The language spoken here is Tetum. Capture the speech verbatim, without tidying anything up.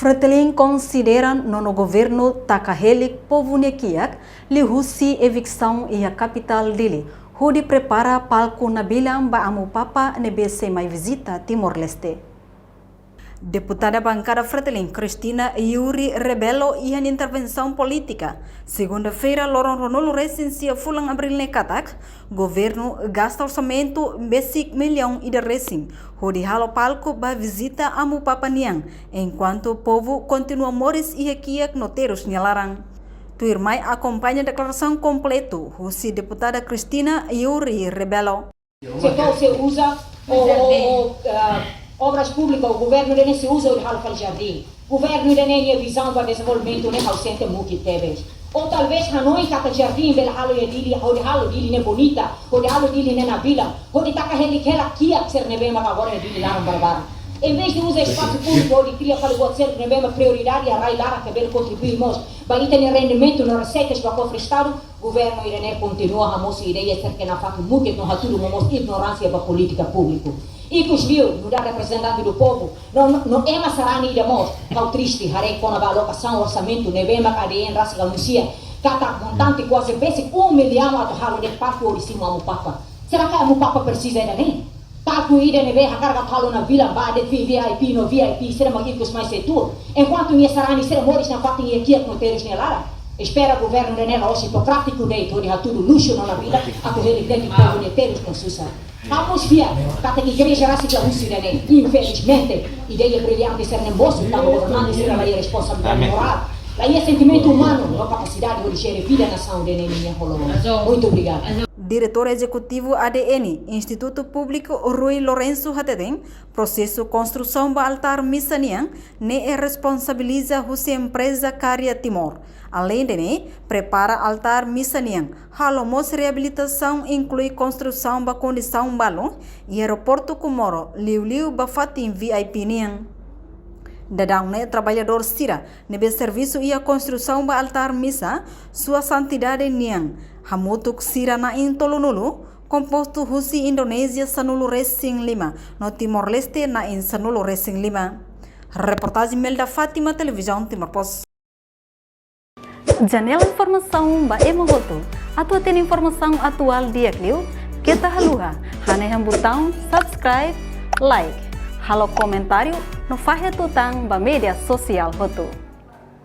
Fretilin konsidera nono governu taka helik povu nia kiak liuhusi eviksaun iha kapitál Dili, hodi prepara palku Nabilan ba Amu Papa ne'ebé sei mai vizita Timor-Leste. Deputada bankada Fretilin Cristina Yuri Rebelo iha nia intervensaun polítika, segunda-feira loron ruanulu resin sia fulan Abríl ne'e katak, governu gasta orsamentu besik millaun ida resin, hodi halo palku ba vizita Amu Papa nian, enkuantu povu kontinua moris iha kiak no terus nia laran. Tuirmai akompaña deklarasaun kompletu husi deputada Cristina Yuri Rebelo. Setór se uza, o, o, o, ah, obras públikas, o governu ida-ne'e se uza hodi halo fali jardín. Governu ida-ne'e nia vizaun ba dezenvolvimentu ne'e ha'u sente mukit tebes. Ou talvés hanoin katak jardín bele halo iha Dili, hodi halo Dili ne'e bonita, hodi halo Dili ne'e nabilan, hodi taka helik hela kiak sira ne'ebé mak agora iha Dili laran barbarak. Em vez de uza espasu públiku hodi kria fali buat seluk ne'ebé mak prioridade iha rai laran ke bele kontribui mós ba ita-nia rendimentu no reseitas ba kofre Estadu, governu ida-ne'e kontinua hamosu ideia sira ke nafatin mukit no hatudu momoos ignoránsia ba polítika públiku. Ikusliu, nu'udar reprezentante do povu, no, no, no ema sarani ida mós, ha'u triste haree kona-ba alokasaun orsamentu ne'ebé mak A D N rasik anuncia katak montante kuaze besik um milhão atu halo de'it palku hodi simu Amu Papa. Será ke Amu Papa presiza ida-ne'e? Palku ida ne'ebé hakarak atu halo nabilan ba de'it V V I P no V I P sira mak ikus mai sei tuur. Enkuantu nia sarani sira moris nafatin iha kiak no terus nia laran. Espera governu ida-ne'e la'ós hipokrátiku de'it hodi hatudu luxu no nabilan atu helik de'it povu nia terus no susar. Ha'u mós fiar katak igreja rasik la husu ida-ne'e. Infelizmente, ideia brillante sira-ne'e mosu tanba governante sira la iha responsabilidade morál, la iha sentimentu umanu no kapasidade hodi jere vida nasaun ida-ne'e ninia holo. Muito obrigado. Diretór Ezekutivu A D N, Institutu Públiku, Rui Lourenço hateten, prosesu konstrusaun ba altár misa nian ne'e responsabiliza husi empreza Karya Timor. Aleinde ne'e, prepara altár misa nian, halo mós reabilitasaun, inklui konstrusaun ba kondisaun balu iha aeroportu Comoro, liuliu ba fatin V I P nian. Daudaun ne'e traballadór sira ne'ebé servisu iha konstrusaun ba altár misa, Sua Santidade nian, hamutuk sira na'in tolunulu, kompostu husi Indonézia sanulu resin lima, no Timor-Leste na'in sanulu resin lima. Reportajen Melda Fátima, Televizaun Timor Post. Janela informasaun ba ema hotu. Atu hatene informasaun atuál di'ak liu, keta haluha hanehan butaun subscribe, like, halo komentáriu no fahe tutan ba média sosiál hotu.